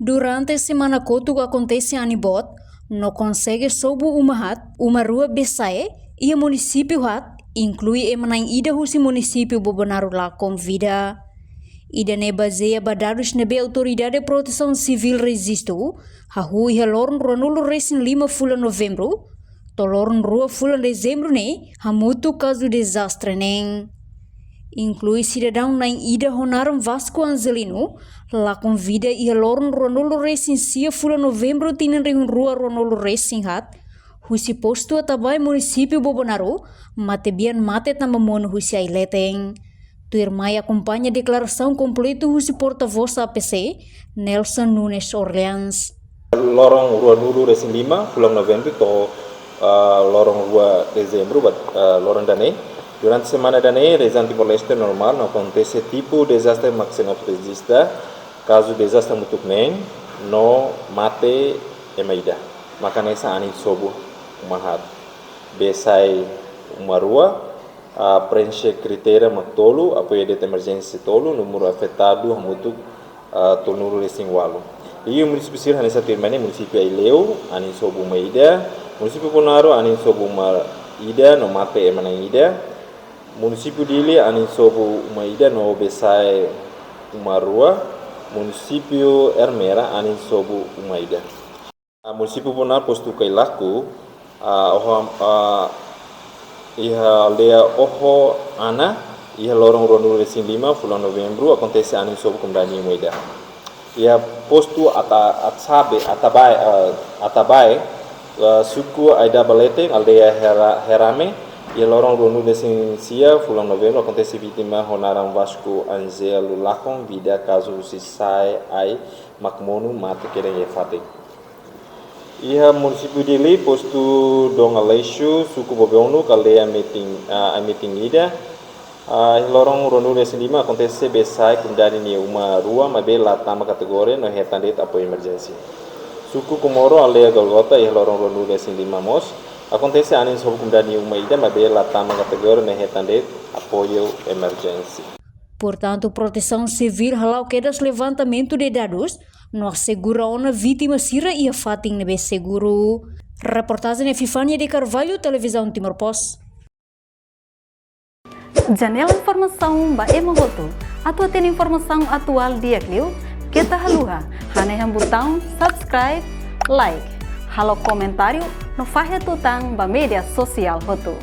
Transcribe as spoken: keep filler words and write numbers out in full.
Durante semana kotuk akontese anin boot, no konsege sobu uma haat, uma rua besa'e, iha munisípiu haat, inklui ema na'in ida husi munisípiu Bobonaro lakon vida. Ida-ne'e bazeia ba dadus ne'ebé Autoridade Protesaun Sivíl rejistu, hahú iha loron ruanulu resin lima fulan Novembru, to'o loron rua fulan Dezembru ne'e, hamutuk kazu dezastre neen. Inklui sidadaun na'in ida ho naran Vasco Angelino, lakon vida iha loron ruanulu resin sia fulan Novembru tinan rihun rua ruanulu resin haat, husi postu Atabae munisípiu Bobonaro, matebian mate tanba monu husi ai-leten. Tuirmai akompaña deklarasaun kompletu husi portavós A P C, Nelson Nunes Orleans. Loron ruanulu resin lima fulan Novembru to'o, ah, loron rua Dezembru, ba, ah, loron ida-ne'e. Durante semana ida-ne'e, rejiaun Timor-Leste normál, no akontese tipu dezastre mak sei no rejista, kazu dezastre hamutuk neen, no mate ema ida. Mak hanesan anin sobu uma haat, besa'e uma rua, ah, preenxe kritéria mak tolu, apoiu de'it emerjénsia tolu, númeru afetadu hamutuk, ah, tolunulu resin ualu. Iha munisípiu sira hanesan tuirmai ne'e, munisípiu Aileu, anin sobu uma ida, munisípiu Bobonaro, anin sobu uma ida, no mate ema na'in ida, munisípiu Dili, anin sobu uma ida, no besa'e uma rua, munisípiu Ermera, anin sobu uma ida. Ah, munisípiu Bobonaro, postu Kailaku, ah, oho, ah, iha aldeia Oho Ana, iha loron ruanulu resin lima fulan Novembru, akontese anin sobu komunidade uma ida. Iha postu Ata-, Atsabe, Atabae, ah, Atabae, ah, suku Aida Baleten, aldeia Hera-, Herame, iha loron ruanulu resin sia fulan Novembru, akontese vítima ho naran Vasco Angelo lakon vida, kazu husi sa'e ai mak monu, mate kedan iha fatin. Iha munisípiu Dili, postu Dom Aleixo, suku Bobeonuk, aldeia Metin, ah, Ai-Metin ida, ah, iha loron ruanulu resin lima, akontese besa'e komunidade nia uma rua, maibé la tama kategoria, no hetan de'it apoiu emerjénsia. Suku Komoro, aldeia Golgota, iha loron ruanulu resin lima mós, akontese anin sobu komunidade nia uma ida, maibé la tama kategoria, no hetan de'it apoiu emerjénsia. Portantu, Protesaun Sivíl hala'o kedas levantamentu de dadus, no asegura ona vítima sira iha fatin ne'ebé seguru. Reportajen Epifania de Carvalho, Televizaun Timor Post. Janela informasaun ba ema hotu. Atu hatene informasaun atuál di'ak liu, keta haluha hanehan butaun subscribe, like, halo komentáriu, no fahe tutan ba média sosiál hotu.